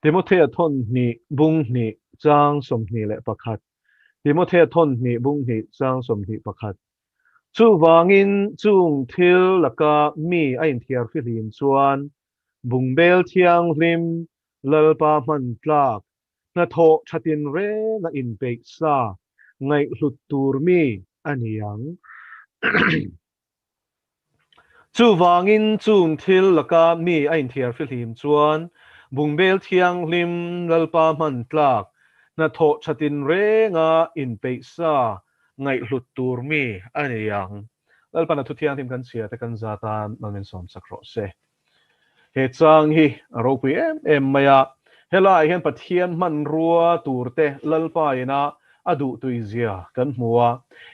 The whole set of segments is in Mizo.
Timothea thawn hnih bung hnih chang 21 Timothea thawn hnih bung hnih chang 21 Chuvangin chung thil laka mi a inthiar fihlim chuan bungbel thianghlim Lalpa hman tlak hnathawh tha tinreng a inpeih sa ngaihhlut tur mi a ni ang. Chuvangin chung thil laka mi a inthiar fihlim chuan bungbel thianghlim Lalpa hman tlak hnathawh tha tinrenga inpeih sa ngaihhlut tur mi a ni ang. Lalpan a thu thianghlim kan chhia te kan za tan mal min sawm sak rawh se. He chang hi a ropui em em mai a, helaiah hian Pathian hmanrua turte Lalpa ina a duhtui zia kan hmu a.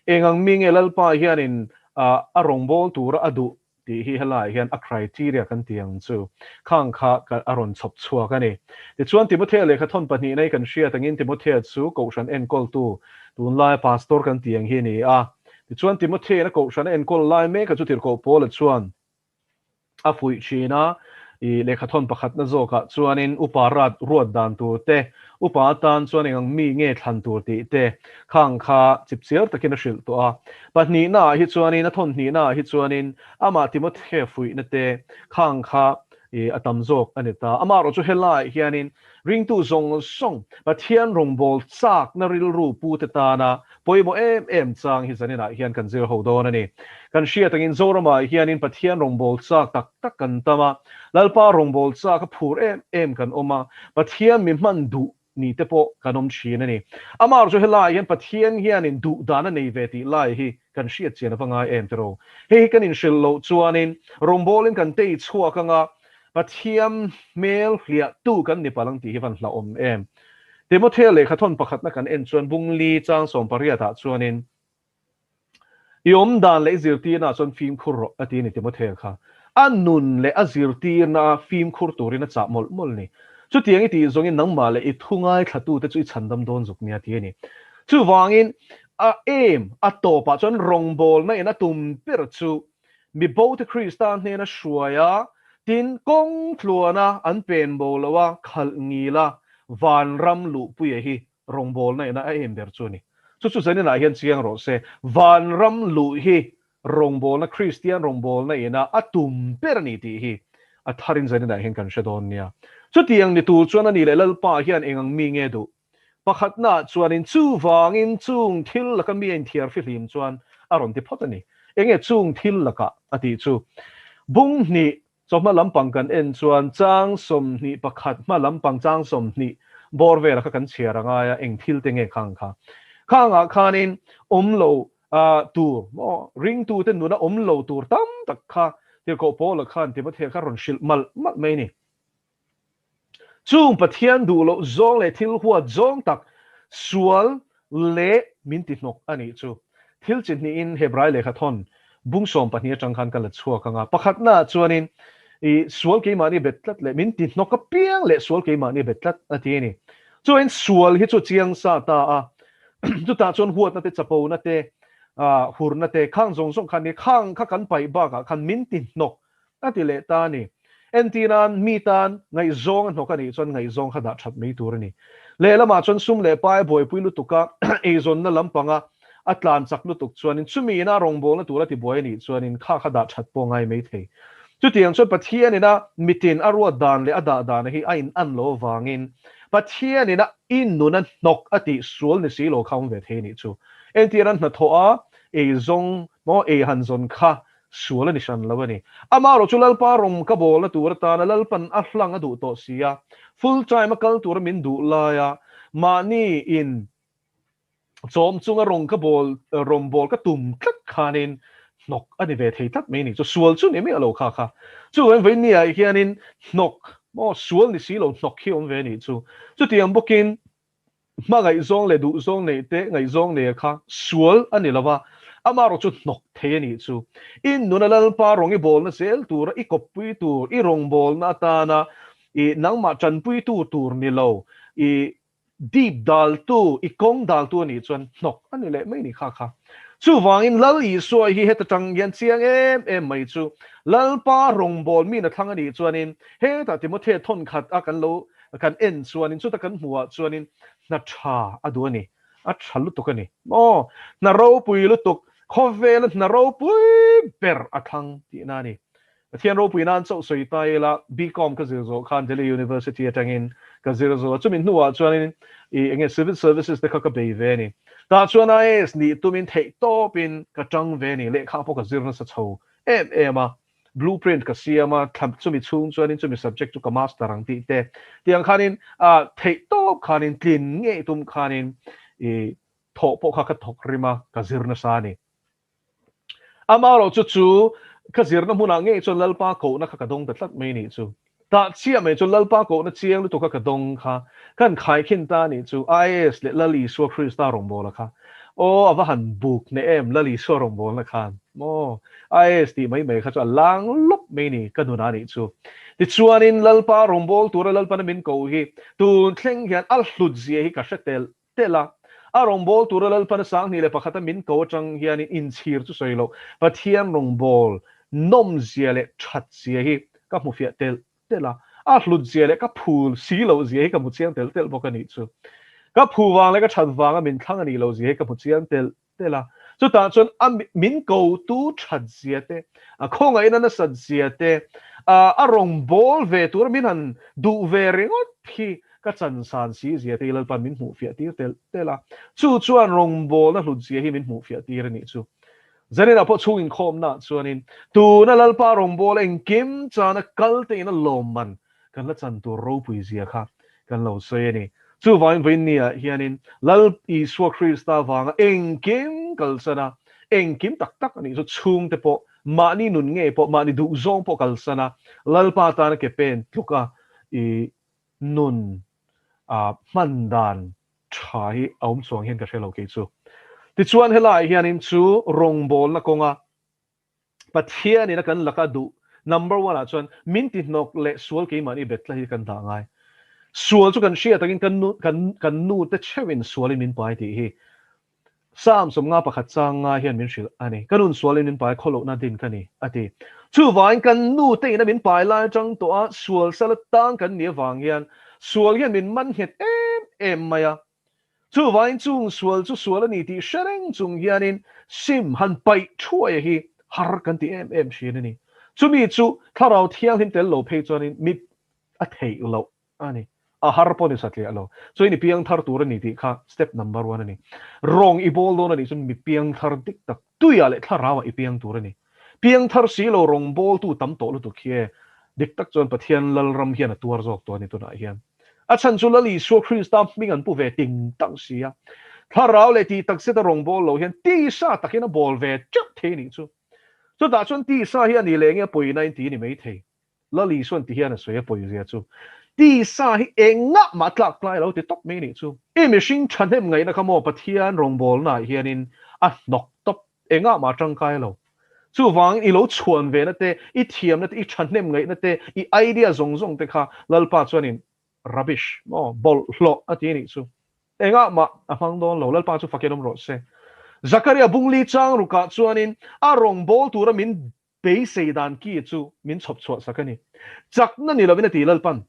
Eng ang mi nge Lalpa hianin a rawngbâwl tura a duh tih hi helaiah hian a criteria kan ti ang chu khang kha a rawn chhawp chhuak a ni. Tichuan Timothea lehkha thawn pahnihna hi kan hriat angin Timothea chu Kohhran enkawltu tunlaia pastor kan ti ang hi a ni a. Tichuan Timothea-in a Kohhran a enkawl lai mek a chu Tirhkoh Paula chuan a fuih thin a, i lehkhathawn pakhatna zawkah chuanin upa rat ruat dan tur te, upa atan chuan eng ang mi nge thlan tur tih te khang kha chipchiar takin a hrilh tawh a. Pahnihnaah hi chuanin, a thawn hnihnaah hi chuanin amah Timothea fuihna te khang kha i a tam zawk a ni ta. Amaherawhchu chu helaiah hianin ringtu zawng zawng Pathian rawngbâwl châkna rilru pute tâna pawimawh êm êm châng hi zaninah hian kan zir ho dâwn a ni. Kan hriat angin Zoramah hianin Pathian rawngbâwl châk tak tak kan tam a, Lalpa rawngbâwl châk a phur êm êm kan awm a, Pathian mi hman duh ni te pawh kan awm thin a ni. Amaherawhchu chu helaiah hian Pathian hianin duh dan a nei ve tih lai hi kan hriat chian a va ngai em tiraw? Hei hi kan inhrilh loh chuanin rawngbawlin kan tei chhuak anga Pathian hmel hliahtu kan ni palh ang tih hi van hlauhawm em? Timothea lehkha thawn pakhatna kan en chuan bungli chang sawmpariatah chuanin I awm dan leh i zirtirnaah chuan fimkhur rawh, a ti a ni Timothea kha. A nun leh a zirtirnaah fimkhur turin a chah mawlh mawlh a ni. Chutiang i tih zawngin nangmah leh i thu ngaithlatute chu i chhandam dawn zuk nia, a ti a ni. Chuvangin, a aim, a tawpah chuan rawngbawlna in a tum ber chu mi bote Krista hnena hruai a, tin, kawng tluana an pen bo lo a, khalh ngil a, vanram luhpuia hi Rawngbawlna ina a em ber chu a ni. Chu chu zaninah hian chiang rawh se, vanram luh hi rawngbawlna, Kristian rawngbawlna ina a tum ber a ni tih hi a tharin zaninah hian kan hre dawn nia. Chutiang ni tur chuan a ni leh Lalpa hian eng ang mi nge duh? Pakhatnaah chuanin chuvangin chung thil laka mi a inthiar fihlim chuan a rawn ti phawt a ni. Enge chung thil lakah a tih chu? Bung hnih Chawhma lampang kan en chuan chang 21 hma lampang chang 20 bawr vela kha kan chhiar a ngai a, eng thil te nge khang kha? Khangah khanin awm lo tur maw, ringtute nuna awm lo tur tam tak kha Tirhkoh Paula khan Timothea kha rawn hrilh malh malh mai a ni. Chung Pathian duh loh zawng leh thil huat zawng tak sual leh min ti hnawk a nih chu. Thil chi hnihin Hebrai lehkha thawn bung 12 atang khan ka la chhuak ang a. Pakhatnaah chuanin i sual keimahni bet tlat leh min ti hnawk apiang leh sual keimahni bet tlat a ti a ni. Chuan sual hi chu chiang sa ta a, chutah chuan huatna te, chapona te, hurna te khang zawng zawng khan ni khang kha kan paih bakah khan min ti hnawk A ti leh ta a ni. Entirnan, mi tan ngaihzawng a hnawk a nih chuan ngaihzawng kha dah that mai tur a ni. Lehlamah chuan sum leh pai a buaipui lutuk a, eizawnna lampanga a tlan chak lutuk chuanin chumi ina rawngbawlna tur a ti buai a nih chuanin kha kha dah that pawh ngai mai thei. Chutiang chuan Pathian ina mitin a ruat dan leh a dah dana hi a in an lo avangin Pathian ina i nun a hnawk a tih sual ni si lo kha awm ve thei a nih chu. Entirnan hnathawh a eizawng maw ei han zawn kha Sual a ni hran lo a ni. Amaherawh chu Lalpa rawng ka bawlna tur atana Lalpan a hlang a duh tawh si a, full time a kal tura min duh laia mahni in chawm chunga rawng ka bawl rawng bawl ka tum tlat khanin hnawk a ni ve thei tlat mai a ni. Chu sual chu ni miah lo kha kha. Chuvangin vawinia hianin hnawk maw sual ni si lo hnawk hi awm ve a nih chu. Chutiang bawkin Hmangaihzawng leh duhzawng neih te ngaihzawng neia kha sual a ni lova, amaherawh chu hnawk thei a nih chu. I nuna Lalpa rawng i bawlna zel tura i kawppui tur, i rawngbawlna atana i nangmah tanpuitu tur ni lo, i dip daltu, i kawng daltu a nih chuan hnawk a ni leh mai ni kha kha. Chuvangin Lal Isua hi heta tang hian chiang em em mai chu Lalpa rawngbawlmi na thlang a nih chuanin hetah Timothea thawnkhat a kan lo. kan en chuanin chuta kan hmuhah chuanin hna tha a duh a ni, a tha lutuk a ni maw? Hna ropui lutuk, khawvela hna ropui ber a thlang tihna a ni. Pathian ropui nan chauh sawi ta ila, BCom ka zir zawh khan Delhi University atangin ka zir zawh a, chumi hnuah chuanin i enge civil services te kha ka bei ve a ni. Tah chuan IAS nih tumin theih tawpin ka tang ve a ni, lehkha pawh ka zir nasa chho em em a, blueprint ka siam a, thla chumi chhung chuanin chumi subject chu ka master ang tih te, tiang khanin theih tawp khanin tlin ngei tum khanin i thawh pawh kha ka thawk rim a, ka zir nasa a ni. Amaherawhchu chu ka zirna hmunah ngei chuan Lalpa kohna kha ka dawng ta tlat mai nih chu. Tah chiah mai chuan Lalpa kohna chiang lutuk a ka dawng kha kan khaikhin ta nih chu IAS leh Lal Isua Krista rawngbawla kha. Aw a va han buk hneh em Lal Isua rawngbawlna khan maw IAS tih mai mai kha chu a lang lawp mai ni ka nunah nih chu. Tichuanin Lalpa rawngbâwl tura Lalpana min ko hi tun thleng hian a hlut zia hi ka hre tel telh a, a rawngbâwl tura Lalpana 2001 a min ko aṭang hianin inchhir chu sawi loh, Pathian rawngbâwl nawmzia leh ṭhatzia hi ka hmu fiah telh telh a, a hlutzia leh ka phûl si lohzia hi ka hmu chiang telh telh bawk a nih chu. Ka phû vang leh ka ṭhat vanga min thlang a nih lohzia hi ka hmu chiang telh telh a, chutah chuan a min kotu ṭhatzia te, a khawngaihna nasatzia te, a rawngbâwl ve tura min han duh ve ringawt hi ka chansan si zia te hi Lalpa'n min hmuhfiah tir telh telh a, chu chuan rawngbâwlna hlutzia hi min hmuhfiah tir a nih chu. Zaninah pawh chhung inkhawmnaah chuanin tuna Lalpa rawngbâwl engkim chana kal tein a lawmman kan la chan tur ropui zia kha kan lo sawi a ni. Chuvangin vawiin niah hianin Lal Isua Krista vanga engkim kalsan a, engkim tak tak a nih chu chhungte pawh, mahni nun ngei pawh, mahni duhzawng pawh kalsan a, Lalpa tana ke pen tluk a i nun a hman dan tha hi a awm chuang hian ka hre lo kei chu. Tichuan helaiah hianin chu rawngbawlna kawnga Pathianin a kan laka duh number one ah chuan min ti hnawk leh sual keimahni bet tlat hi kan dah ngai. Sual chu kan hriat takin kan nu kan kan nu te cheuhin sualin min pai tih hi Psalm 51 chang nga hian min hrilh a ni. Ka nun sualin min pai khawlohna din ka ni a ti. Chuvangin kan nu te ina min pai lai atang tawh a sual sal atang kan nih avang hian sual hian min man nghet em em mai a. Chuvangin chung sual chu sual a ni tih hre reng chung hianin sim han paih thuaia hi har kan ti em em thin a ni. Chumi chu Thlarau Thianghlim tel lo phei chuanin mi a theih loh a ni. A har pawh ni satliah lo. Chuan i piang thar tur a ni tih kha step number one a ni. Rawng i bawl dawn a nih chuan mi piang thar dik tak tuiah leh thlarauah i piang tur a ni. Piang thar si lo rawng bawltu tam tawh lutuk hi e. Dik tak chuan Pathian Lalram hian a tuar zawk tawh a ni tunah hian. A chhan chu Lal Isua Krista hming an pu ve ting tang si a. Thlarau leh tih tak zeta rawng bawl lo hian tisa takin a bawl ve teuh thei a nih chu. Chutah chuan tisa hi a ni leh nge a pawina in ti a ni maithei. Lal Isuan ti hian a sawi a pawizia chu, Tisa hi engah mah tlak tlai lo ti tawp mai nih chu. I mihring thahnem ngaihna kha maw Pathian rawngbawlnaah hianin a hnawk tawp, engah mah tangkai lo. Chuvangin i lo chhuan vena te, i thiamna te, i thahnem ngaihna te, i idea zawng zawng te kha Lalpa chuanin rubbish maw, bawlhhlawh a ti nih chu. Engah mah a hmang dawn lo, Lalpa chu fakin awm rawh se. Zakaria bungli chang rukah chuanin a rawngbâwl tura min Beisei dan ki chu min chhawp chhuah sak a ni. Chakna ni lovin a ti Lalpan.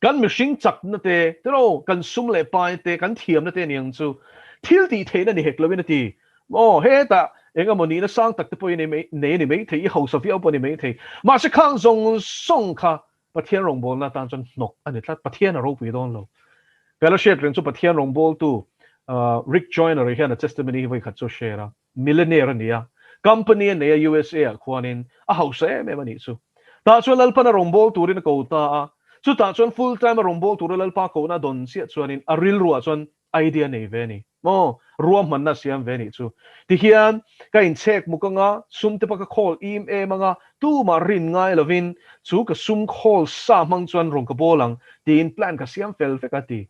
Kan mihring chakna te, tiraw, kan sum leh pai te, kan thiamna te aniang chu thil tih theihna ni hek lovin a ti. Aw, hetah eng emaw nihna sang tak te pawh i nei a ni maithei, i hausa viau pawh a ni maithei. Mahse khang zawng zawng kha Pathian rawngbawlna atan chuan hnawk a ni tlat. Pathian a ropui dawn lo. Ka la hriat reng chu Pathian rawngbawltu Rick Joyner hian a testimony hi vawikhat chu a share a. Millionaire a ni a, company a nei a USA ah khuanin a hausa em em a nih chu. Tah chuan Lalpan a rawngbâwl turin a ko ta a, chutah chuan full time a rawngbâwl tura Lalpa kohna a dawn chiah chuanin a rilruah chuan idea nei ve a ni maw, ruahmanna a siam ve a nih chu. Tihian ka inchhek muk anga, sum te pawh ka khawl im em anga, tumah rin ngai lovin chu ka sum khawl sa hmang chuan rawn ka bawl ang tiin plan ka siam fel vek a ti.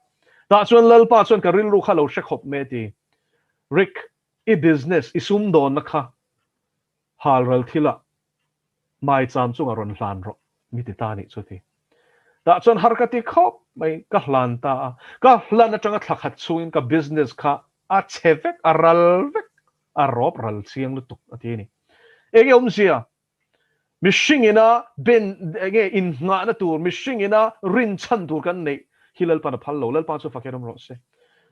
Tah chuan Lalpa chuan ka rilru kha lo hre khawp mai a ti. Rick, I business, i sumdawnna kha halral thilah maicham chungah rawn hlan rawh, mi ti ta nih chu ti. Tah chuan har ka ti khawp mai, ka hlan ta a. Ka hlan atanga thla khat chhungin ka business kha a chhe vek, a ral vek, a rawp ral chiang lutuk a ti a ni. Enge awmzia? Mihring ina ben enge innghahna tur, mihring ina rinchhan tur kan neih hi Lalpan a phal lo. Lalpa chu fak erawm rawh se.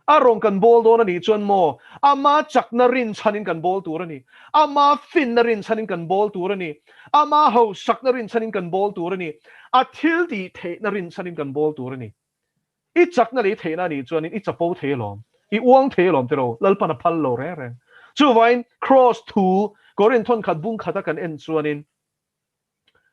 A rawn kan bawl dawn a nih chuan maw, ama chakna rinchhanin kan bawl tur a ni. Ama finna rinchhanin kan bawl tur a ni. Ama hausakna rinchhanin kan bawl tur a ni. A thil tih theihna rinchhanin kan bawl tur a ni. I chakna leh i theihna a nih chuanin i chapo thei alawm, i uang thei alawm tiraw, Lalpan a phal lo reng reng. Chuvain Kraws thu Korin thawnkhat bung khata kan en chuanin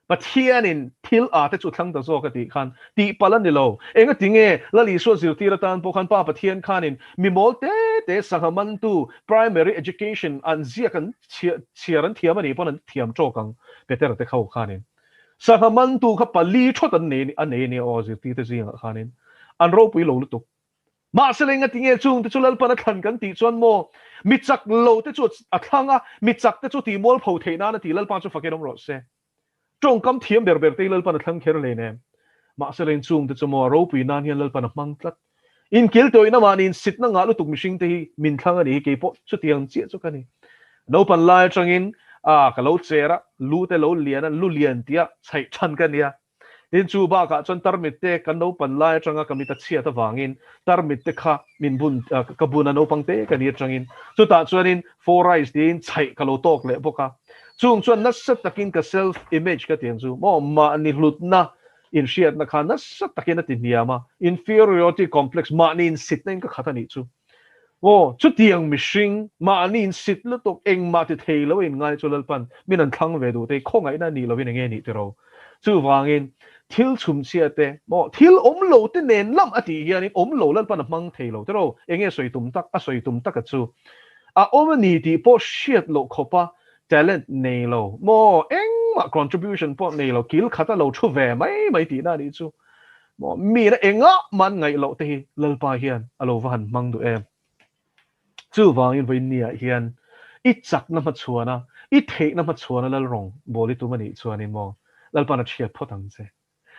Pathianin thil a te chu thlang ta zawk a tih khan tihpalh a ni lo. Engati nge Lal Isua zirtir atan pawh khan Pa Pathian khanin mi mawl te te sangha mantu primary education an ziak an chhiar an thiam a nih pawn an thiam tawk ang Petera te kho khanin Sangha mantu kha pali thawt an nei a nei ania aw zirtirte zingah khanin an ropui lo lutuk. Mahse lei ngati nge chung te chu Lalpan a thlan kan tih chuan maw mi chak lo te chu a thlang a, mi chak te chu tih mualpho theih nan a ti Lalpa chu fakin awm rawh se. Tawngkam thiam ber ber te hi Lalpan a thlang kher hlei nem. Mahse lei chung te chu maw a ropui nan hian Lalpan a hmang tlat. Inkil tawihna mahni insitna ngah lutuk mihring te hi min thlang a nih hi keipawh chutiang chiah chu ka ni. Naupan lai atangin a ka lo cher a, lu te lo lian a, lu lian tia chhaih than ka nia. Tin chu bakah chuan tarmit te kan naupan lai atanga ka mit a chhiat avangin tarmit te kha min bun ka bun a naupang te ka ni atangin chutah chuanin four eyes tiin chhaih ka lo tawk leh bawk a. Chung chuan nasa takin ka self image ka tiang chu maw mahni hlutna Inhriatna kha nasa takin a ti hniam a, inferiority complex, mahni insitna in ka khat a nih chu. Aw, chutiang mihring, mahni insit lutuk, engmah ti thei lo a inngai chu Lalpan min an thlang ve duh te hi khawngaihna a nih lovin enge nih tiro. Chuvangin, thil chhumchhia te, maw, thil awm lo te nen lam a tih hianin awm lo Lalpan a hmang thei lo tiro. Enge sawi tum tak, a sawi tum taka chu a awm a ni tih pawh hriat loh khawpa Talent nei lo maw engmah contribution pawh nei lo kil khat a lo thu ve mai mai tihna a nih chu maw mina engah mah an ngaih loh te hi Lalpa hian a lo va han hmang duh em. Chuvangin vawiinniah hian i chakna hmachhuana i theihna hmachhuana Lalrawng bawl i tum a nih chuanin maw Lalpa'n a chhiat phawt ang che.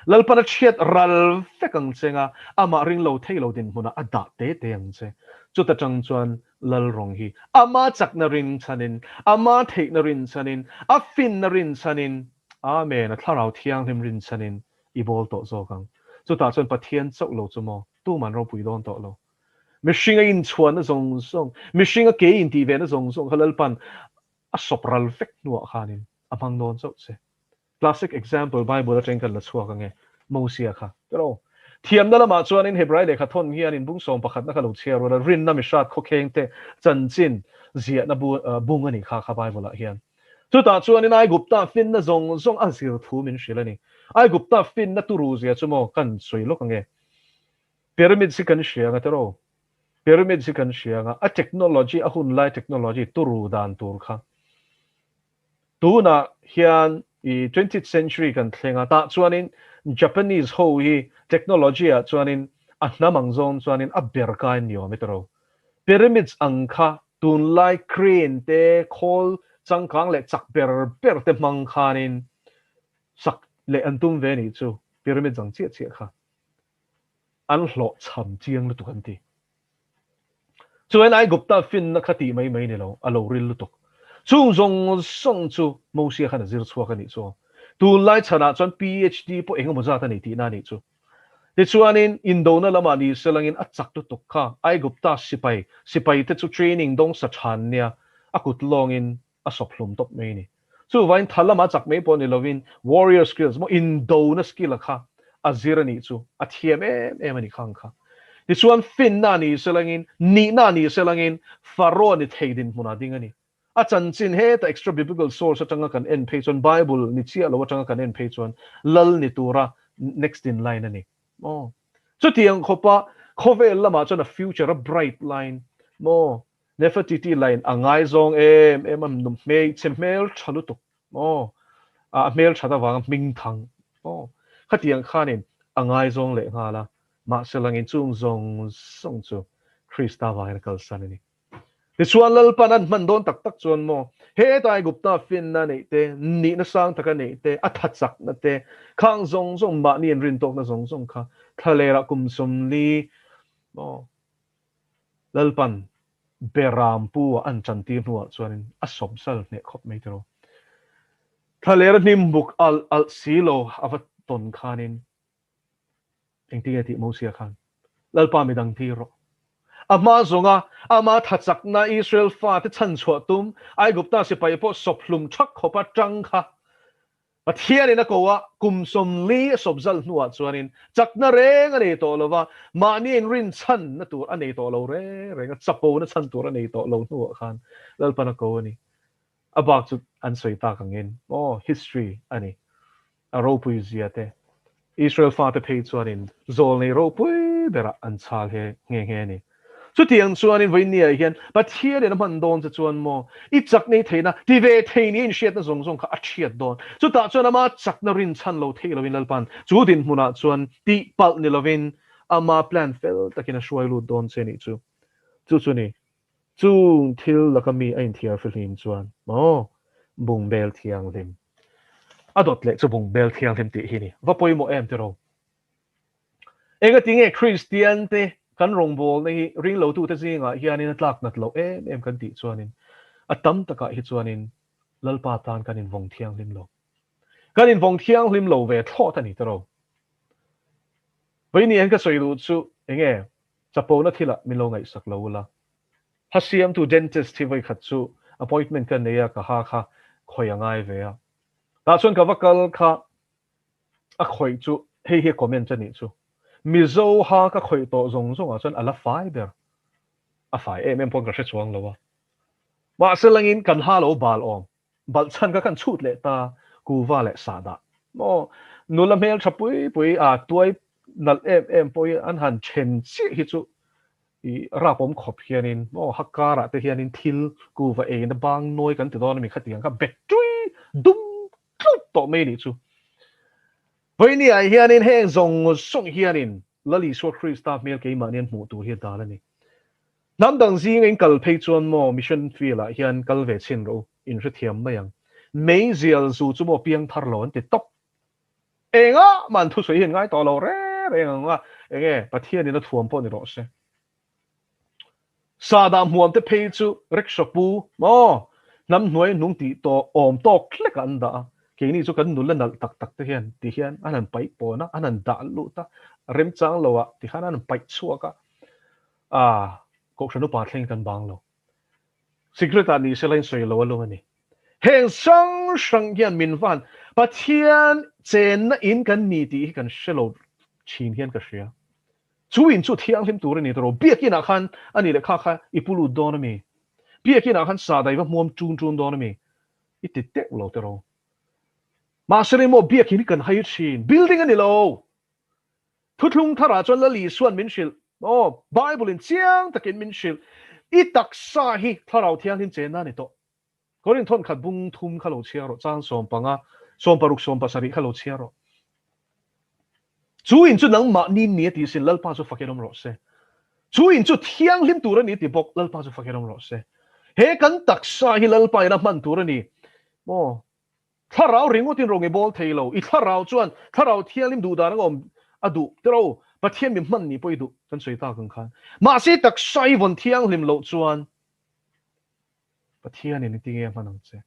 Lalpan a chhiat ral vek ang che nga, amah ring lo thei lo dinhmunah a dah te te ang che. Chuta tang chuan Lalrawng hi ama chakna rin chhanin, ama theihna rin chhanin, a finna rin chhanin, Amen, a Thlarau Thianghlim rin chhanin i bawl tawh zawk ang. Chutah chuan Pathian chauh lo chu maw, tuman ropui dawn tawh lo. Mihring a inchhuanna zawng zawng, mihring a ke intih vehna zawng zawng kha Lalpan a sawp ral vek hnuah khanin a hmang dawn chauh che. Classic example Bible atangin kan la chhuak ange, Mosia kha. Tiraw? Thiamna lamah chuanin Hebrai lehkha thawn hian in bung sawm pakhatna kha lo chhiar rual a, rinna mihrat khawkheng te chanchin ziahna bung a nih kha kha Bible ah hian. Chutah chuanin Aigupta finna zawng zawng a zir thu min hrilh a ni. Aigupta finna turu zia chu maw kan sawi lawk ange. Pyramids hi kan hria anga tiraw? Pyramids hi kan hria anga, a technology, a hunlai technology turu dan tur kha. Tunah hian i twentieth century kan thleng a, tah chuanin Japanese ho hi technology ah chuanin a hnam ang zawng chuanin a ber kai ni awm e tiraw. Pyramids ang kha tunlai crane te khawl changkang leh chak ber ber te hmang khanin sak leh an tum ve nih chu pyramids ang chiah chiah kha an hlawhchham chiang lutuk an ti. Chuan Aigupta finna kha tih mai mai ni lo, a lo ril lutuk. Chung zawng zawng chu Mosia khan a zir chhuak a nih chu. Tunlai chhanah chuan PhD pawh eng emaw zat a nei tihna a nih chu. Tichuanin indona lamah ni selangin a chak lutuk kha Aigupta sipai, sipaite chu training dawng sa than nia a kut lawngin a sawp hlum tawp mai a ni. Chuvain tha lama chak mai pawh ni lovin warrior skills maw indona skill a kha a zir a nih chu a thiam em em a ni khang kha. Tichuan finna ni selangin nihna ni selangin Pharaoh ni thei dinhmunah ding a ni. A chanchin heta extra biblical source atanga kan en phei chuan Bible ni chiah lo atanga kan en phei chuan lal ni tura next in line a ni. Maw? Chutiang khawpa khawvel lamah chuan a future a bright line maw? Nefertiti line a ngaizawng em em a, hmeichhe hmel tha lutuk maw, a hmel that avanga hming thang maw, khatiang khanin a ngaizawng leh nghal a, mahse langin chung zawng zawng chu Krista vangin a kalsan a ni. Tichuan Lalpan an hman dawn tak tak chuan maw, hetai Gupta finna neih te, nihna sang taka neih te, a tha chakna te, khang zawng zawng mahni an rintawkna zawng zawng kha thlalerah kum 40 maw, Lalpan Beram pu a an chantir hnuah chuanin a sawmsal hneh khawp mai tiraw. Thlalera hnim buk alh alh si lo a va tawn khanin engtin nge tih Mosia khan Lalpa midang tir rawh. A hma zawnga ama thachakna Israel fate chhanchhuah tum Aigupta sipai pawh sawp hlum thak khawpa tang kha Pathianin a ko a, kum 40 a sawp zal hnuah chuanin chakna reng a nei tawh lo va, mahni inrinchhanna tur a nei tawh lo reng reng a, chapona chhan tur a nei tawh lo hnuah khan Lalpan a ko a ni. A bak chu an sawi tak angin aw history a ni. A ropui zia te, Israel fate phei chuanin zawlnei ropui berah an chhal he nghe nghe a ni. Chutiang chuanin vawinia hian Pathianin a hman dawn che chuan maw i chak nei theihna, ti ve thei nia inhriatna zawng zawng kha a thiat dawn. Chutah chuan ama chakna rinchhan lo thei loin Lalpan chu dinhmunah chuan tihpalh ni lovin ama plan fel takin a hruai lut dawn che nih chu. Chu chu ni. Chung thil laka mi a inthiar fihlim chuan maw bungbel thianghlim a dawt leh chu bungbel thianghlim tih hi ni. Va pawimawh em tiraw? Engati nge Kristian te kan rawngbawlna hi ringlotute zingah hianin a tlak nat loh em em kan tih chuanin a tam takah hi chuanin Lalpa tan kan invawng thianghlim lo. Kan invawng thianghlim lo ve thlawt a ni tiraw? Vawiin hian ka sawi duh chu enge Chapona thilah min lo ngaihsak lo ula. Ha siamtu dentist hi vawikhat chu appointment ka nei a, ka ha kha khawih a ngai ve a. Tah chuan ka va kal kha a khawih chu hei hi a comment a nih chu. Mizo ha ka khawih tawh zawng zawngah chuan a la fai ber. A fai em em pawn ka hre chuang lo a. Mahse langin kan ha lo bal awm. Balh chhan kha kan chhut leh ta kuva leh sahdah maw nula hmel tha pui pui a tuai nalh em em pawh hi an han then chiah hi chu i rapawm khawp hianin maw ha karah te hianin thil kuva eina bang nawi kan ti dawn a mi khatiang kha bet tui dum tlut tawh mai nih chu. Vawinia hianin heng zawng zawng hianin Lal Isua Krista hmel keimahni an hmuh tur hi a dal a ni. Hnam dang zinga in kal phei chuan maw mission field ah hian kal ve chhin rawh u, in hrethiam mai ang. Meizial zu chu maw piang thar lo an ti tawp. Engah mah an thusawi hi an ngai tawh lo reng reng ang a, enge Pathianin a thuam pawh ni rawh se. Sahdah hmuam te phei chu rickshaw pu maw hnam hnuai hnung tih tawh awm tawk hlekah an dah a, keini chu kan nula nalh tak tak te hian ti hian an han paih pawn a, an han dah lut a, remchang lo ah ti khan an han paih chhuak a, ah Kohhran upa thleng kan bang lo. Secret ah ni sela in sawi lo a lung a ni. Heng hrang hrang hian min van Pathian chenna in kan ni tih hi kan hre lo thin hian ka hria. Chu in chu thianghlim tur a ni tawh Biakin ah khan a nih leh kha kha i pu lut dawn a mi? Biakin ah khan sahdai va hmuam ṭun ṭun dawn a mi? I ti teuh lo tiraw? Mahse rei maw Biakin hi kan hai ṭhin. Building a ni lo. Thuthlung tharah chuan Lal Isua'n min hrilh. Aw, Bible in chiang takin min hrilh. I taksa hi Thlarau Thianghlim chenna a ni tawh. Korin thawn khat bung thum kha lo chhiar rawh, chang 15, 60, 17 kha lo chhiar rawh. Chu in chu nangmah ni ni a ti sin, Lalpa chu fakin awm rawh se. Chu in chu thianghlim tur a ni ti bawk, Lalpa chu fakin awm rawh se. He kan taksa hi Lalpa in a hman tur a ni maw? Thlarau ringawtin rawng i bawl thei lo. I thlarau chuan thlarau thianghlim duh dan anga awm a duh tiraw? Pathian mi hman nih pawh i duh kan sawi tak ang khan. Mahse taksa i vawn thianghlim loh chuan Pathianin engtinge a hman ang che?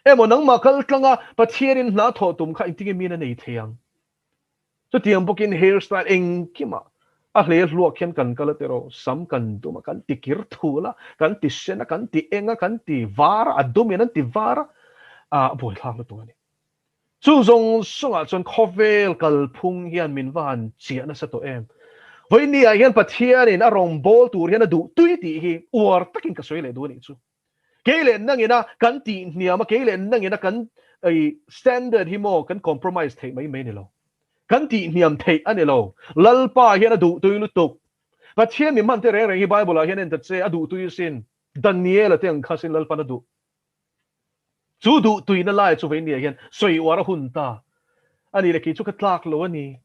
Emaw nangmah kal tlanga Pathianin hna thawh tum kha engtinge min a nei thei ang? Chutiang bawkin hair style engkimah a hle hluak hian kan kal a tiraw, sam kan dum a, kan ti kir thul a, kan ti sen a, kan ti eng a, kan ti var a, a dumin an ti var a, a buaithlak lutuk a ni. Chu zawng zawngah chuan khawvel kalphung hian min va han chiah nasa tawh em? Vawinia hian Pathianin a rawngbâwl tur hian a duh tui tih hi uar takin ka sawi leh duh a nih chu. Kei leh nangina kan tih hniam a, kei leh nangina kan standard hi maw kan compromise theih mai mai a ni lo. Kan tih hniam theih a ni lo. Lalpa hian a duh tui lutuk. Pathian mi hman te reng reng hi Bible-ah hian en ta che, a duh tui asin. Daniel-a te ang kha asin Lalpan a duh. Chu duh tuina lai chu veinia hian sawi uar a hun ta. A nih leh kei chu ka tlak lo a ni.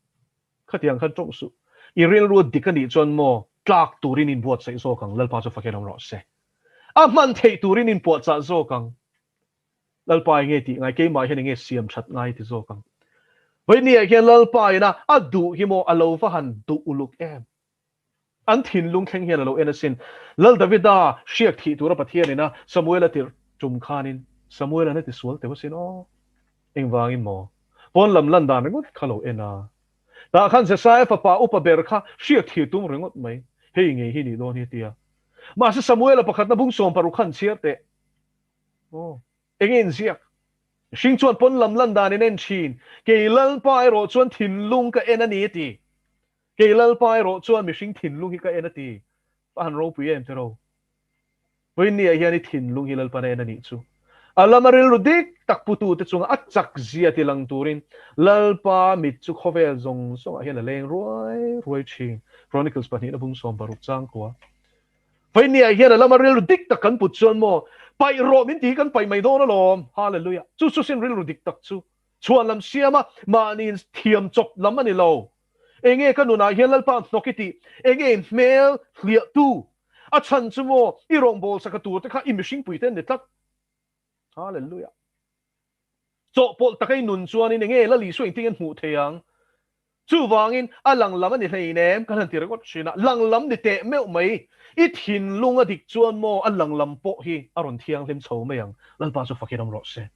Khatiang khan tawng suh. I rilru dik a nih chuan maw tlak turin inbuatsaih zawk ang, Lalpa chu fakin awm rawh se. A hman theih turin inpuahchah zawk ang. Lalpa enge tih ngai, keimah hian enge siam that ngai ti zawk ang. Veinia hian Lalpa ina a duh hi maw a lo va han duh uluk em. An thinlung thleng hian a lo en asin. Lal Davida hriak thih tura Pathian ina Samuela tirh tum khanin Samuela'n a ti sual teuh asin aw. Engvangin maw? Pawn lam lan dan ringawt kha lo en a. Tah khan Jesaia fapa upa ber kha hriat thir tum ringawt mai. Hei ngei hi nih dawn hi a ti a. Mahse Samuela pakhatna bung 60 khan chhiar teh. Aw. Enge inziak? Mihring chuan pawn lam lan dan in en thin. Kei Lalpa erawh chuan thinlung ka en a ni a ti. Kei Lalpa erawh chuan mihring thinlung hi ka en a ti. A han ropui em tiraw? Vawiinniah hian i thinlung hi Lalpan a en a nih chu. A lama rilru dik tak putute chunga a chak zia ti lang turin Lalpa mit chu khawvel zawng zawngah hian a leng ruai ruai thin. Chronicles pahnihna bung 60 changkua. Vawiinniah hian a lama rilru dik tak kan put chuan maw paih rawh min ti hi kan paih mai dawn alawm. Hallelujah! Chu chu sin rilru dik tak chu chhuan lam siama mahni thiam chawp lam a ni lo. Enge ka nunah hian Lalpa hnawk i tih? Enge i hmel hliahtu? A chhan chu maw i rawngbâwl saka tur te kha i mihringpui te an ni tlat. Hallelujah! Chawhpawlh taka i nun chuanin enge Lal Isua engtin nge hmuh thei ang? Chuvangin a lang lam a ni hleinem kan han ti ringawt thin a, lang lam ni teh meuh mai. I thinlung a dik chuan maw a lang lam pawh hi a rawn thianghlim chho mai ang. Lalpa chu fakin awm rawh se.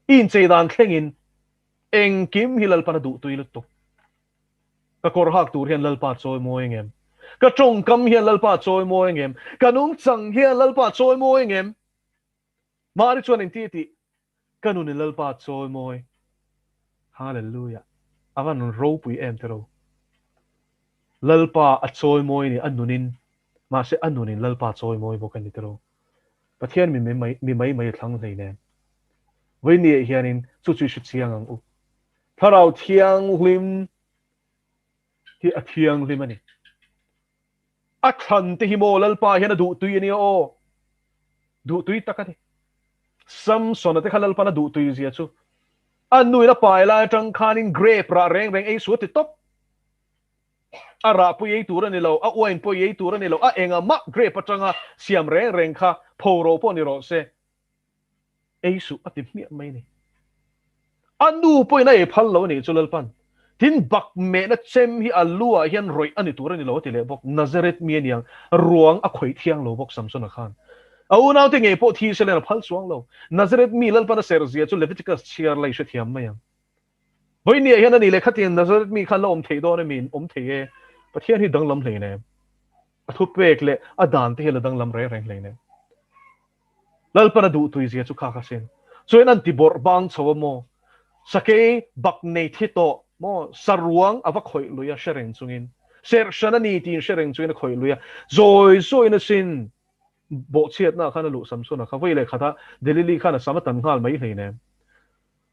I inchei dan thlengin Engkim hi Lalpan a duhtui lutuk. Ka kawr hak tur hian Lalpa chawi mawi engem? Ka tawngkam hian Lalpa chawi mawi engem? Ka nungchang hian Lalpa chawi mawi engem? Mari chuan engti tih? Ka nunin Lalpa chawi mawi. Hallelujah. A van ropui em tiro. Lalpa a chawi mawi ni a nunin, mahse a nunin Lalpa chawi mawi bawk a ni tiro. Pathian mi mi mai mai a thlang hleinem. Vawiinniah hianin chu chu i hre chiang ang u. Thlarau Thianghlim hi a thianghlim a ni. A thlan te hi maw Lalpa hian a duhtui a nia aw. Duhtui tak a ni. Samsona te kha Lalpan a duhtui zia chu a nuin a pai lai atang khanin grape rah reng reng ei suh a ti tawp. A rah pawh i ei tur a ni lo, a wine pawh i ei tur a ni lo, a enga mah grape atanga siam reng reng kha phoro pawh ni rawh se, ei suh a ti hmiah mai a ni. A nu pawhin a ei phal lo a nih chu Lalpan. Tin, bak mehna chem hi a lu ah hian rawih a ni tur a ni lo a ti leh bawk. Nazareth mi a niang, ruang a khawih thiang lo bawk Samsona khan. A unaute ngei pawh thi se len a phal chuang lo. Nazareth mi Lalpan a serh zia chu Leviticus chhiar la i hrethiam mai ang. Vawiinniah hian a ni leh khatiang Nazareth mi khan la awm theih dawn emi? Awm thei e. Pathian hi danglam hlei nem. A thupek leh a dan te hi la danglam reng reng hlei nem. Lalpan a duh tui zia chu kha kha sin. Chuan an ti bawrh bang chho a maw? Sakei bak nei thi tawh maw? Saruang a va khawih lui a hre reng chungin. Serhhran a ni tiin hre reng chungin a khawih lui a. Zawi zawiin a sin. Bawhchhiatna khan a luh Samsona kha vawi leh khatah Delili khan a sam a tan nghal mai hlei nem.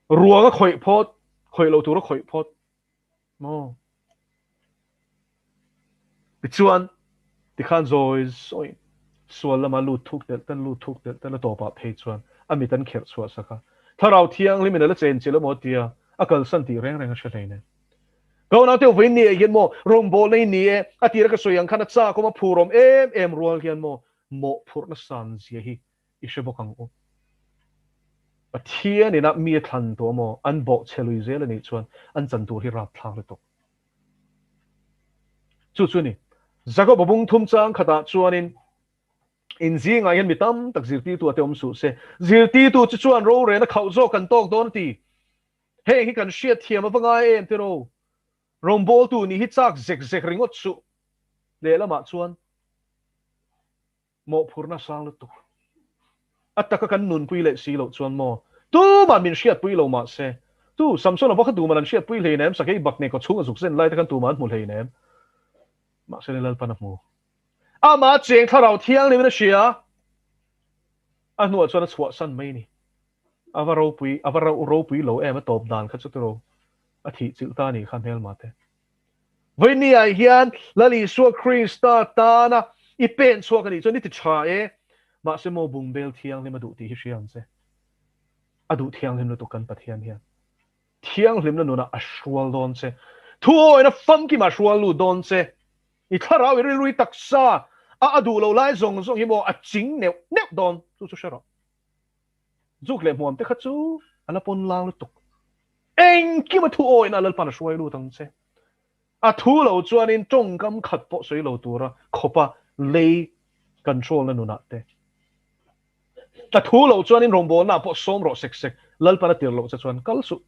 Ruang a khawih phawt, khawih lo tur a khawih phawt maw? Tichuan, tikhan zawi zawiin sual lama lut thuk telh telh, lut thuk telh telh a tawpah phei chuan a mit an kherh chhuah sak a. Thlarau Thianghlimin a la chenchilh emaw a tia, a kalsan tih reng reng a hre hleinem. Ka unau te vawiin ni ah hian maw rawngbawlna i ni e, a tira ka sawi ang khan a chak awm a phur awm em em rual hian maw mawhphurhna san zia hi i hre bawk ang u. Pathian inah mi a thlan tawh maw? An bawhchhe lui zel a nih chuan an chan tur hi rapthlak lutuk. Chu chu a ni. Jakob-a bung thum chang khatah chuanin in zingah hian mi tam tak zirtirtu a te awm suh se. Zirtirtu chu chuan rorel a khauh zawk kan tawk dawn a ti. Heng hi kan hriatthiam a va ngai em tiraw? Rawngbawltu nih hi chak zek zek ringawt suh. Lehlamah chuan. Mawhphurhna sang lutuk. A taka kan nunpui leh si loh chuan maw? Tumah min hriatpui lo mah se. Tu, Samsona pawh kha tuman an hriatpui hleinem, sakei bak nei kawchhung a zuk zen lai te khan tumah an hmu hleinem. Mahse ni Lalpan a hmu. Amah cheng thlarau thianghlim in a hria. A hnuah chuan a chhuahsan mai ni. A va ropui, a va ropui lo em a tawp dan kha chu tiraw. A thih chilh ta a nih kha hmelma te. Vawinia hian Lal Isua Krista tana i pen chhuak a nih chuan i ti tha e, mahse maw bungbel thianghlim a duh tih hi hria ang che. A duh thianghlim lutuk kan Pathian hian thianghlimna nunah a hrual dawn che. Thuawina famkimah a hrual lut dawn che. I thlarau i rilru i taksa a a duh lo lai zawng zawng hi maw a ching neuh neuh dawn chu chu hre rawh. Zuk leh hmuam te kha chu a la pawn lang lutuk. Engkim a thu awina Lalpan a hruai lut ang che. A thu lo chuanin tawngkam khat pawh sawi lo tura khawpa lei control na nunah te. A thu lo chuanin rawngbawlna pawh sawm rawh sek sek. Lalpan a tir loh che chuan kal suh.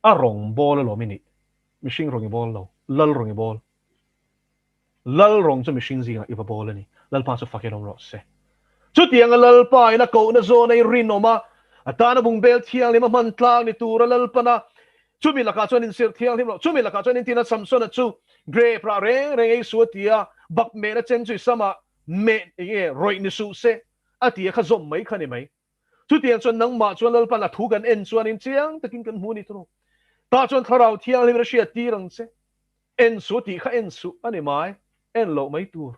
A rawng bawl alawm i nih. Mihring rawng i bawl lo, Lal rawng i bawl. Lal rawng chu mihring zingah i va bawl a ni. Lalpa chu fakin awm rawh se. Chutianga Lalpa in a kohna zawn a i rinawm a, a tana bungbel thianghlim a hman tlang ni tura Lalpana chumi lakah chuan insirh thianghlim loh, chumi lakah chuan intina Samsona chu grape rah reng reng ei suh a ti a, bak mehna chen chu i samah meh enge rawih ni suh se a ti a kha zawm mai kha ni mai. Chutiang chuan nangmah chuan Lalpan a thu kan en chuanin chiang takin kan hmu a ni thung. Tah chuan Thlarau Thianghlim a hriat tir ang che. En suh a tih kha en suh a ni mai, en loh mai tur.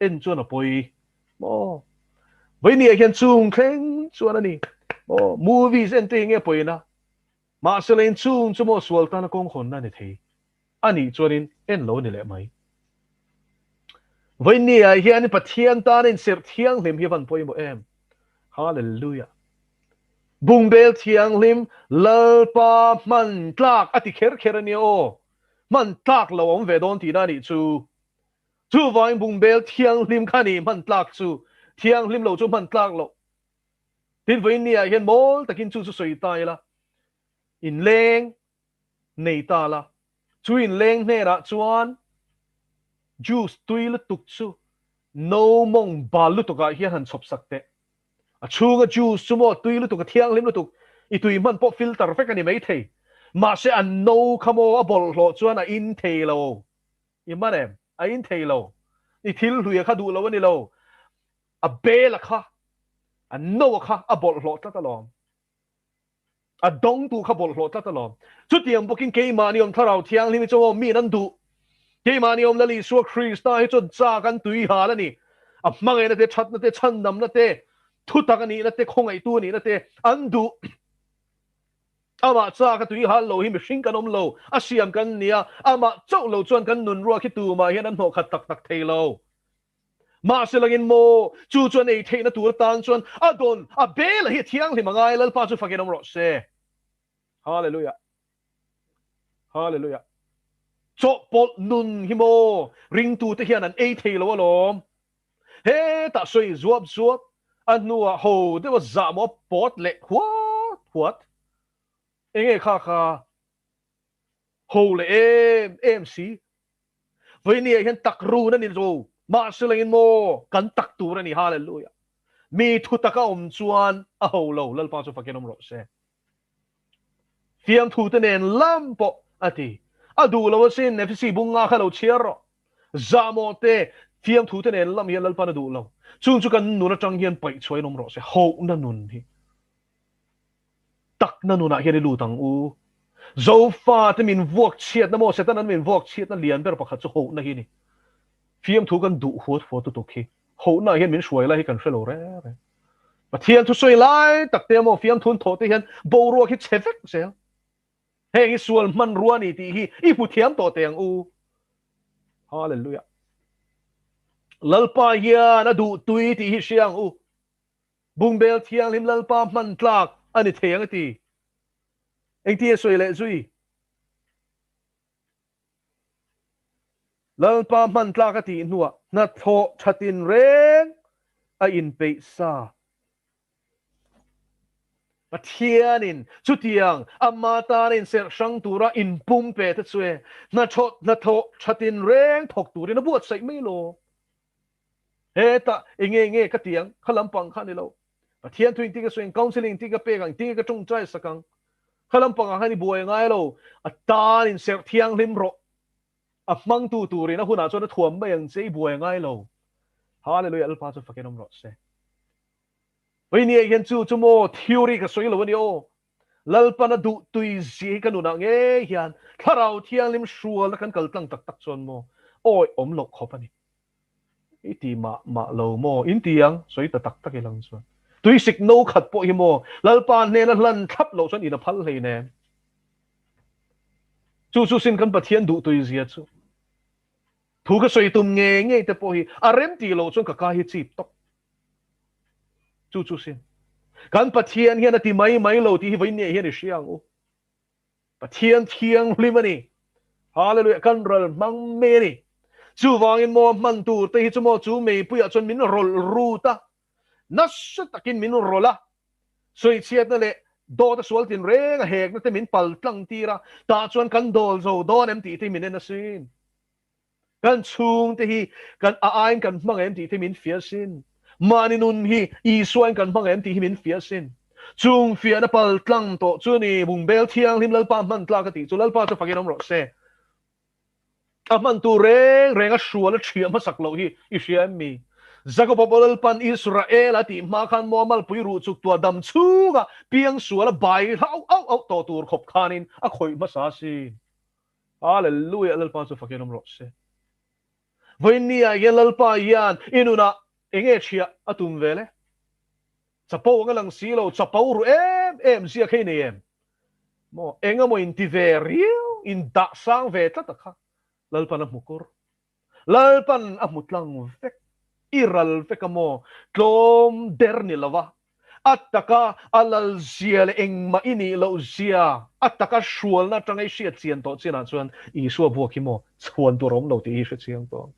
En chuan a pawi maw? Vawinia hian chung thleng chuan a ni maw? Movies en te hi nge pawina? Mahse lei inchhung chu maw sual tana kawng hawnna a ni thei a nih chuanin en lo a ni leh mai. Vawinia hian Pathian tana inserh thianghlim hi a van pawimawh em? Hallelujah! Bungbel thianghlim Lalpa hman tlak a ti kher kher a nia aw. Hman tlak lo a awm ve dawn tihna a nih chu. Chuvangin bungbel thianghlim kha a ni hman tlak chu. Thianghlim lo chu hman tlak loh. Tin, vawiin-ni-ah hian mawl takin chu chu sawi ta ila, inleng nei ta la, chu inleng hnenah chuan juice tui lutuk chu no mawng bal lutukah hian han chhawp sak teh. A chhunga juice chu maw tui lutuk, a thianghlim lutuk, i tui hman pawh filter vek a ni maithei. Mahse, a no kha maw a bawlhhlawh chuan a in thei lo. I man em? A in thei lo. I thil hluia kha duh lo a ni lo. A bel a kha, a no a kha a bawlhhlawh tlat alawm. A dawngtu kha bawlhhlawh tlat alawm. Chutiang bawkin keimahni awm Thlarau Thianghlim hi chu aw miin an duh. Keimahni awm Lal Isua Krista hi chuan chak an tui hal a ni. A hmangaihna te, thatna te, chhandamna te, thutak a nihna te, khawngaihtu a nihna te an duh. Amah chak a tui hal lo hi mihring kan awm lo, a siam kan nia, amah chauh lo chuan kan nunruak hi tumah hian an hnawhkhat tak tak thei lo. Mahse langin maw, chu chuan ei theihna tur atan chuan a dawn, a bel a hi a thianghlim a ngai, Lalpa chu fakin awm rawh se. Hallelujah. Hallelujah. Chawhpawlh nun hi maw ringtute hian an ei thei lo alawm. Hetah sawi zuap zuap, a hnuah ho deuha zah maw pawt leh huat huat. Enge kha kha ho leh em em si. Vawinia hian tak run a ni lo, mahse langin maw kan tak tur a ni, Hallelujah. Mi thu taka awm chuan a ho lo, Lalpa chu fakin awm rawh se. Fiamthu te nen lam pawh a ti. A duh lo asin, Efesi bunga kha lo chhiar rawh. Zahmawh te, fiamthu te nen lam hian Lalpan a duh lo. Chung chu kan nun atang hian paih chhuahin awm rawh se, hohna nun hi. Takna nunah hian i lut ang u. Zofate min vuak chhiatna maw, Setanan min vuak chhiatna lian ber pakhat chu hohna hi a ni. Fiamthu kan duh huat huat lutuk hi hohna hian min hruai lai hi kan hre lo reng reng. Pathian thusawi lai tak te maw fiamthu an thawh te hian boruak hi chhe vek zel. Heng hi sual hmanrua a ni tih hi i hmu thiam tawh teh ang u. Hallelujah. Lalpa hian a duh tui tih hi hria ang u. Bungbel thianghlim Lalpa hman tlak a ni thei ang a ti. Engtin a sawi leh zui? Lalpa hman tlak a tih hnuah hnathawh thatin reng a inpeih sa. Pathianin chutiang ama tana inserh hrang tura inpum pe te chu e, hnathawh thatin reng thawk turin a buatsaih mai lo. Hetah enge nge ka ti ang? Kha lampang kha a ni lo. Pathian thu engtin ka sawi ang? Counselling engtin ka pek ang? Engtin nge ka tawngtai sak ang? Kha lampangah khan i buai ngai lo. A tan inserh thianghlim rawh. A hmangtu turin a hunah chuan a thuam mai ang che, i buai ngai lo. Hallelujah, Lalpa chu fakin awm rawh se. Vawinia hian chu chu maw theory ka sawi lo a ni aw. Lalpan a duh tui zia hi ka nunah ngei hian Thlarau Thianghlim hrualna kan kal tlang tak tak chuan maw awi awm loh khawp a ni. I ti mah mah lo maw? In ti ang, sawi ta tak tak i lang chuan. Tuisik no khat pawh hi maw Lalpa hnena hlan thlap loh chuan in a phal hlei nen. Chu chu sin kan Pathian duh tui zia chu. Thu ka sawi tum ngei ngei te pawh hi a rem tih loh chuan ka ka hi chip tawp. Chu chu sin. Kan Pathian hian a ti mai mai lo tih hi vawiin hian i hria ang u. Pathian thianghlim a ni. Hallelujah. Kan ral hmang mai a ni. Chuvangin maw hman tur te hi chu maw chu meipuiah chuan min rawlh rut a. Nasa takin min rawlh a. Sawichhiatna leh Dawt a sual tin reng a hekna te min pal tlang tir a, tah chuan kan dawl zo dawn em tih te min en asin. Kan chhungte hi kan a aiin kan hmang em tih te min fiah asin. Mahni nun hi Isuain kan hmang em tih hi min fiah asin. Chung fiahna pal tlang tawh chu ni bungbel thianghlim Lalpa hman tlak a tih chu Lalpa chu fakin awm rawh se. A hman tur reng reng a hrual a thiah hmasak loh hi i hria em mi? Jakob-a pawh Lalpan Israel a tih hma khan maw malpui ruh chuk tuah dam chhunga piang sual a bai hlauh auh auh tawh tur khawp khanin a khawih hmasa asin. Hallelujah Lalpa chu fakin awm rawh se. Vawiin ah hian Lalpa hian i nunah enge thiah a tum vel e? Chapo anga lang si lo, chapo ru em em ziak hei nei em? Maw engemaw in ti ve riau, in dah sang ve tlat a kha Lalpan a hmu kur. Lalpan a hmu tlang vek, i ral vek a maw? Tlawm der ni lo a, a taka a lal zia leh engmah i nih loh zia a taka hrualna atanga i hriat chian tawh chinah chuan Isua buak hi maw chhuan tur a awm lo tih hi hre chiang tawh.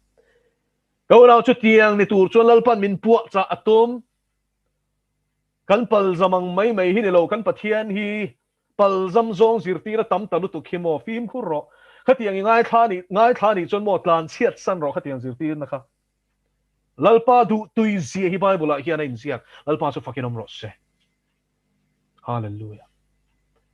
Ka unau chutiang ni tur chuan Lalpan min puah chah a tum. Kan palzam ang mai mai hi ni lo, kan Pathian hi palzam zawng zirtir a tam ta lutuk hi maw fimkhur rawh. Khatiang i ngaithla nih ngaithla nih chuan maw tlan chhiat san rawh khatiang zirtirna kha. Lalpa duh tui zia hi Bible ah hian a inziak, Lalpa chu fakin awm rawh se. Hallelujah.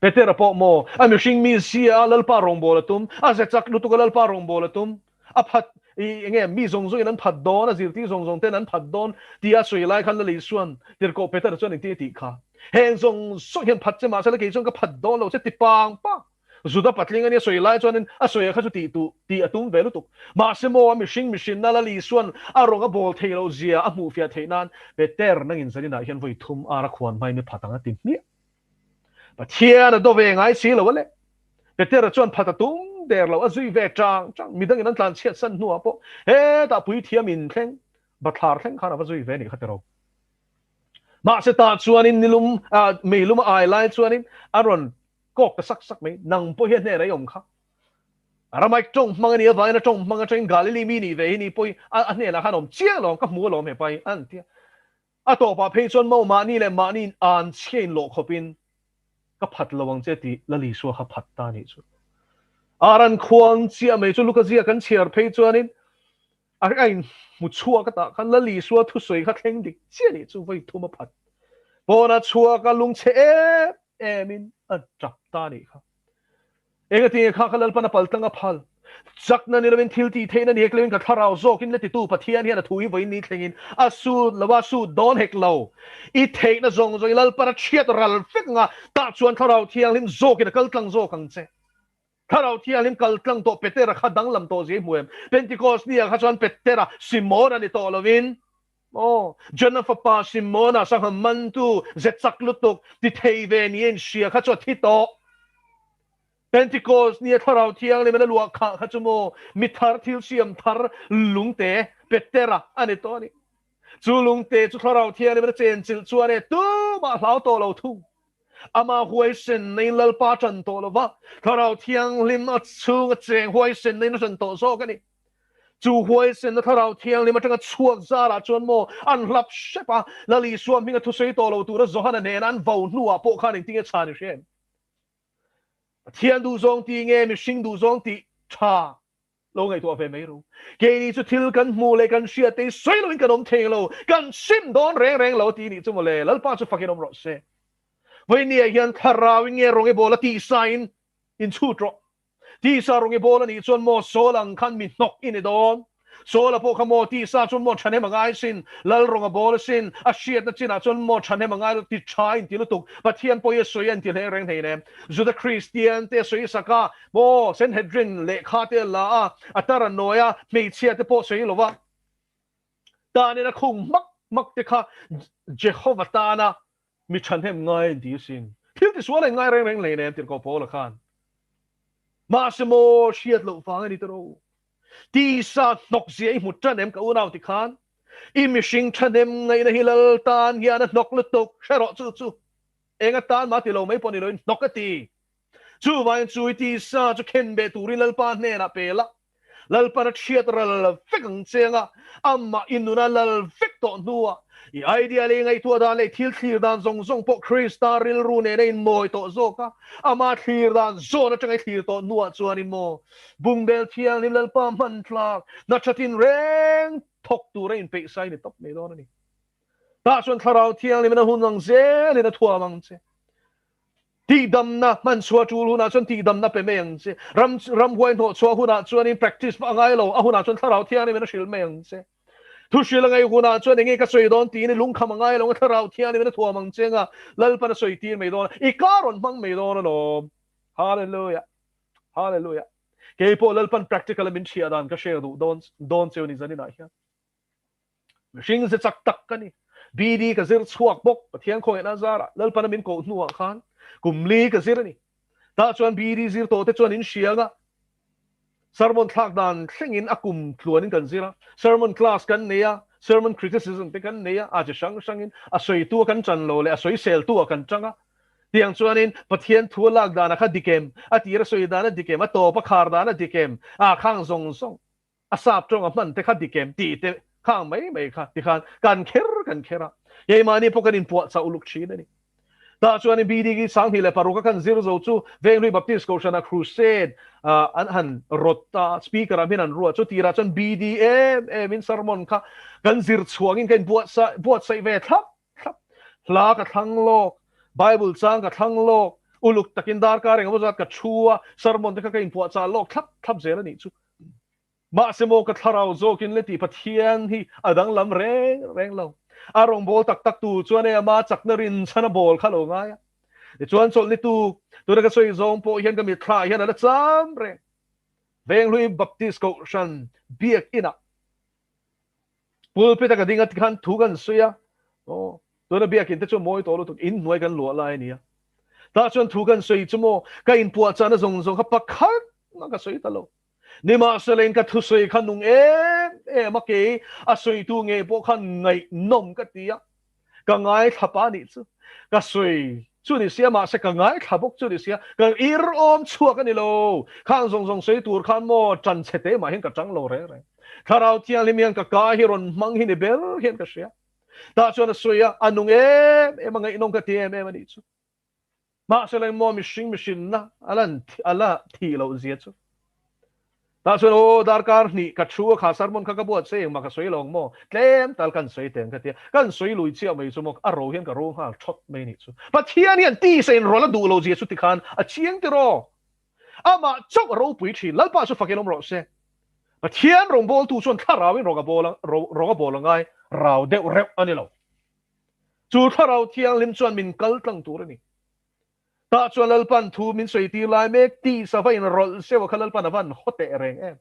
Petera pawh maw a mihring mi zia a Lalpa rawngbâwl a tum, a ze chak lutuk a Lalpa rawngbâwl a tum, a phat i enge mi zawng zawngin an phat dawn, a zirtir zawng zawng ten an phat dawn tia a sawi lai khan Lal Isua'n tirhkoh Petera chuan engtin a tih kha? Heng zawng zawng hian phat che mahse la kei chuan ka phat dawn lo che ti pang pang. Juda patling a nia sawi lai chuanin a sawi a kha chu tih tuh tih a tum ve lutuk. Mahse maw a mihring mihrinna Lal Isua'n a rawng a bawl thei loh zia a hmuhfiah theih nan Peter nangin zaninah hian vawi thum ar a khuan hmain mi phat ang a ti hmiah. Pathian a do ve ngai si lo a le. Petera chuan phat a tum der lo, a zui ve chang chang. Midangin an tlan chhiat san hnuah pawh hetah puithiam in thleng, bathlar thleng khan a va zui ve nih kha ti ro. Mahse tah chuanin nilum, meilum a ai lai chuanin a rawn kawk ta sak sak mai. Nang pawh hi a hnenah i awm kha. Aramaic tawng hmang a nih avangin a tawng hmang atangin Galili mi nih ve hi ni pawh hi a hnenah khan a awm chiang alawm, ka hmu alawm he pa hi a han ti a. A tawpah phei chuan Mo mahni leh mahni an chhia in lawh khawpin ka phat lo ang che tih Lal Isua kha phat ta nih chu. Aran khuang chiah mai chu Luka zia kan chhiar phei chuanin a in hmu chhuak a tah khan Lal Isua thusawi kha thleng dik chiah nih chu vawi thum a phat. Pawnah chhuak a lungchhe em em in a tap ta nih kha. Engatinge kha ka Lalpan a pal tlang a phal? Chakna ni lovin thil tih theihna ni hek lovin ka thlarau zawkin la titu Pathian hian a thu hi vawiin ni thlengin a sut lo a, sut dawn hek lo. I theihna zawng zawngin Lalpan a chhiat ral vek ang a, tah chuan Thlarau Thianghlim zawkin a kal tlang zawk ang che. Thlarau Thianghlim kal tlang tawh Petera kha danglam tawh zia i hmu em? Pentecost ni ah kha chuan Petera Simona ni tawh lovin, Aw, Jona fapa Simona sangha mantu ze chak lutuk ti thei ve ni a inhria kha chu a thi tawh. Pentecost nia Thlarau Thianghlim in a luah khah kha chu maw mi thar thil siam thar lungte Petera a ni tawh a ni. Chu lungte chu Thlarau Thianghlim in a chenchilh chuan e tumah hlau tawh lo thung. Amah huaisen neiin Lalpa tan tawh lo va, Thlarau Thianghlim a chhung a cheng huaisen neiin a tan tawh zawk a ni. Chu huaisenna Thlarau Thianghlim atanga chhuak zarah chuan maw an hlap hrep a, Lal Isua hminga thusawi tawh lo tura Johana nena an vo hnuah pawh khan engtin nge chhan i hre em? Pathian duhzawng tih nge mihring duhzawng tih tha lo ngaihtuah ve mai ru. Keini chu thil kan hmuh leh kan hriat te hi sawi loin kan awm thei lo, kan sim dawn reng reng lo ti nih chu mawle, Lalpa chu fakin awm rawh se. Vawinia hian Thlarauin nge rawng i bawl a tihsain inchhut rawh. Tisa rawng i bawl a nih chuan maw Saul ang khan mi hnawk i ni dawn? Saul-a pawh kha maw tisa chuan maw thahnem a ngai sin, lal rawng a bawl a sin, a hriatna chinah chuan maw thahnem a ngai lo ti tha a inti lutuk, Pathian pawh hi a sawi a inti hleng reng hlein em? Juda Kristian te a sawi sak a, maw Sanhedrin lehkha te a la a, a tar a nawi a, hmeichhia te pawh sawi lo va, tanin a khung hmak hmak te kha Jehova tana Mi thahnem ngai an ti asin. Thil tisual an ngai reng reng hlei nem tirhkoh Paula khan. Mahse maw hriat loh vang a ni tawh. Tisa hnawk zia i hmu tan em ka unau ti khan. I mihring thahnem ngaihna hi lal tan hian a hnawk lutuk hre rawh chu chu. Eng atan mah ti lo mai pawh ni loin hnawk a ti. Chuvangin chu i tisa chu khenbeh turin Lalpa hnenah pe la. Lalpan a chhiat ral vek ang che anga amah i nuna lal vek tawh hnuah I idea leh i ngaihtuah dan leh thil thlir dan zawng zawng pawh Krista rilru nen a inmawi tawh zawk a, ama thlir dan zawn atanga i thlir tawh hnuah chuanin maw bungbel thianghlim Lalpa hman tlak hna tha tinreng thawk tura inpeih sai ni tawp mai dawn a ni. Tah chuan Thlarau Thianghlimin a hun ang zelin a thuam ang che. Tihdamna hman chhuah tul hunah chuan tihdamna pe mai ang che. Ram ramhuai hnawh chhuah hunah chuanin practice pawh a ngai lo, a hunah chuan Thlarau Thianghlimin a hrilh mai ang che. Thu hrilh a ngaih hunah chuan enge ka sawi dawn tiin i lungkham a ngai lo nga Thlarau Thianghlimin a thuam ang che nga Lalpan a sawi tir mai dawn a, i ka rawn hmang mai dawn alawm. Hallelujah! Hallelujah! Keipawh Lalpan practical a min hriah dan ka share duh dawn dawn cheu ni zaninah hian. Mihring ze chak tak ka ni. BD ka zir chhuak bawk, Pathian khawngaihna zarah Lalpana min koh hnuah khan kum li ka zir a ni. Tah chuan BD zir tawh te chuan in hria anga sermon thlak dan thlengin a kum tluanin kan zir a, sermon class kan nei a, sermon criticism te kan nei a, a chi hrang hrangin a sawitu a kan tan lo leh a sawiseltu a kan tang a. Tiang chuanin Pathian thu a lak danah kha dik em, a tir a sawi dan a dik em, a tawp a khar dan a dik em, a khang zawng zawng. A sap tawng a hman te kha dik em tih te khang mai mai kha tikhan kan kher kan kher a, keimahni pawh kan inpuah chauh luk thin a ni. Tah chuanin BDG 2006 a kan zir zo chu Venghlui Baptist Kohhrana Crusade an han rawt ta, speaker ah hmin an ruah chu tirah chuan BD em em in sermon kha kan zir chhuangin ka inbuatsaih ve thlap thlap. Hla ka thlang lawk, Bible chang ka thlang lawk, uluk takin darkar engemaw zat ka thu a, sermon te kha ka inpuahchah lawk thlap thlap zel a nih chu. Mahse maw ka thlarau zawkin le tih Pathian hi a danglam reng reng lo. A rawngbâwl tak tak tu chuan e ama chakna rinchhan a bâwl kha lo ngai a. Tichuan chawlhni tuk, tuna ka sawi zawng pawh hian ka mitthla hian a la cham reng. Venghlui Baptist Kohhran biak inah Pulpit a ka ding a tikhan thu kan sawi a, aw tuna biakin te chu mawi tawh lutuk in hnuai kan luah lai a nia. Tah chuan thu kan sawi chu maw ka inpuahchahna zawng zawng kha pakhat mah ka sawi ta lo. Nimahsela in ka thusawi kha nung em em a kei a sawitu ngei pawh khan ngaihnawm ka ti a, ka ngaithla pa nih chu ka sawi chu ni sia mahse ka ngaithla bawk chu ni sia ka ir awm chhuak a ni lo khang zawng zawng sawi tur khan maw tan chhe te mah hian ka tang lo reng reng thlarau thianghlim hian ka ka hi rawn hmang hi ni ber hian ka hria tah chuan a sawi a a nung em em a ngaihnawm ka ti em em a nih chu. Mahse maw mihring mihrinna a lan a la thih loh zia chu. Tah chuan aw darkar hnih ka thu a kha sermon kha ka buat se engmah ka sawi lo ang maw tlem tal kan sawi teng ka tia kan sawi lui chiah mai chu maw a ro hian ka ro nghal thawt mai nih chu. Pathian hian tisa in rawlh a duh lo zia chu tikhan a chiang tiraw. Amah chauh a ropui thin Lalpa chu fakin awm rawh se. Pathian rawngbawltu chuan thlarauin rawng a bawl rawng a bawl a ngai rau deuh reuh a ni lo. Chu Thlarau Thianghlim chuan min kal tlang tur a ni. Tah chuan Lalpan thu min sawi tir lai mek tih sa va inrawlh seuh a kha Lalpan a van haw teh reng em.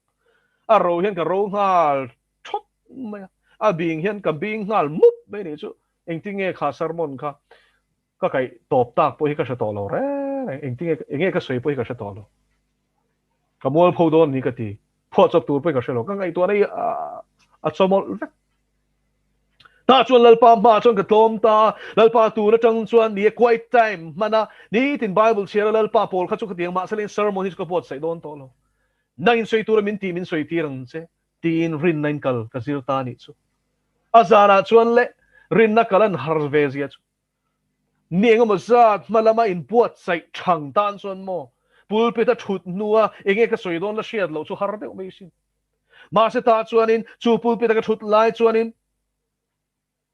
A ro hian ka ro nghal thawt mai a, a bing hian ka bing nghal mup mai nih chu. Engtin nge kha sermon kha ka kaih tawp tak pawh hi ka hre tawh lo reng reng. Engtin nge enge ka sawi pawh hi ka hre tawh lo. Ka mualpho dawn ni ka ti. Phuahchawp tur pawh hi ka hre lo. Ka ngaihtuahna hi a chawmawlh vek. Tah chuan Lalpa hmaah chuan ka tlawm ta, Lalpa tun atang chuan ni e quiet time hman a, nitin Bible chhiar a Lalpa pawl kha chu ka ti ang mahse leng sermon hi chu ka buatsaih dawn tawh lo. Nang in sawi tura min tih min sawi tir ang che tiin rinna in kal ka zir ta anih chu. A zanah chuan le rinna kal an har ve zia chu. Ni engemaw zat hma lama inbuatsaih thang tan chuan maw pulpit a thut hnua enge ka sawi dawn la hriat loh chu har deuh mai sin. Mahse tah chuanin chu pulpit a ka thut lai chuanin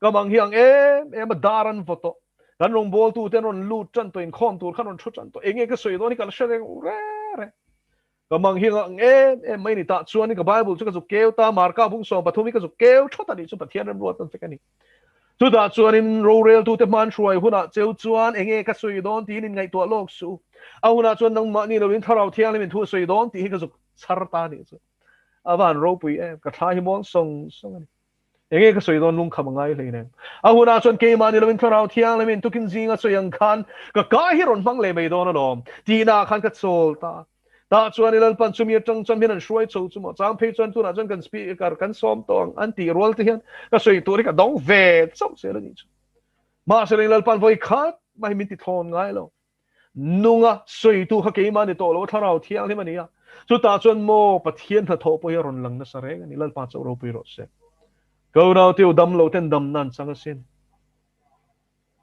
ka mang hi ang em em a dar an vaw tawh. Kan rawngbawltute an rawn lut tan tawh inkhawm tur khan rawn thu tan tawh. Enge ka sawi dawn hi ka la hre reng reng reng. Ka mang hi ang em em mai ni tah chuanin ka Bible chu ka zuk keu ta, Marka bung 13 hi ka zuk keu thawt a nih chu Pathian remruat an fek a ni. Chutah chuanin roreltute hman hruai hunah cheu chuan enge ka sawi dawn tiin in ngaihtuah lawk suh. A hunah chuan nangmahni loin Thlarau Thianghlim in thu a sawi dawn tih hi ka zuk chhar ta a nih chu. A van ropui em, ka thla hi muang sawng sawng a ni. Enge ka sawi dawn lungkham a ngai hleinem. A hunah chuan keimah ni loin Thlarau Thianghlim in tukin zinga sawi ang khan ka ka hi rawn hmang leh mai dawn alawm tihna ah khan ka chawl ta. Tah chuan i Lalpan chumi atang chuan min an hruai chho chu maw chang phei chuan tunah chuan kan speaker kan sawm tawh ang an tih rual te hian ka sawi tur hi ka dawng ve chauh zel a nih chu. Mahse Lalpan vawi khat mah hi min ti thlawn ngai lo. Nunga sawitu kha keimah ni tawh lo a Thlarau Thianghlim a ni a, chutah chuan maw Pathian hnathawh pawh hi a rawn lang nasa reng a ni, Lalpa chauh ropui rawh se. Ka unaute u dam lo ten damna an chang asin.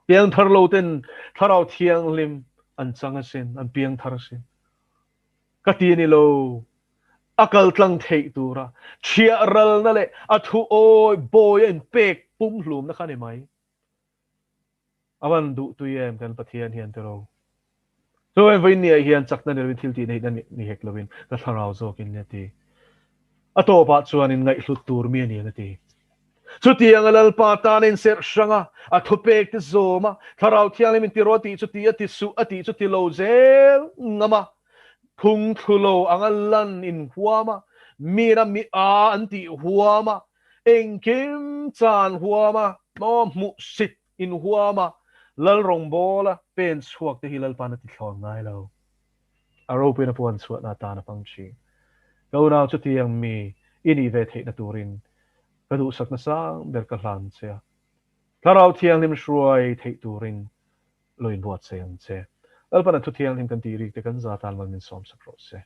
Piangthar lo ten Thlarau Thianghlim an chang asin, an piangthar asin. Ka ti a ni lo, a kal tlang theih tura chhiah ralna leh a thu awi bawi a inpek pumhlumna kha a ni mai. A van duh tui em kan Pathian hian tiraw. Chuan vawiin ni ah hian chakna ni lovin thil tih neihna ni hek lovin ka thlarau zawkin a ti. A tawpah chuan in ngaihhlut tur mi a ni ang a ti. Chutianga Lalpa tan a inserh hrang a, a thupek te zawm a, Thlarau Thianghlim in tiraw a tih chu ti a ti suh a tih chu ti lo zel ngam a, phung thlu lo anga lan in huam a, mi ram mi a an tih huam a, engkim chan huam a, maw hmuhsit in huam a, Lal rawngbawla pen chhuak te hi Lalpa'n a ti thlawn ngai lo. A ropuina puan chhuahna atan a hmang thin. Ka unau chutiang mi i nih ve theihna turin ka duhsakna sang ber ka hlan che a, Thlarau Thianghlim hruai theih turin lo inbuatsaih ang che. Lalpa'n a thu thianghlim kan tih rik te kan za tan mal min sawmsak rawh se.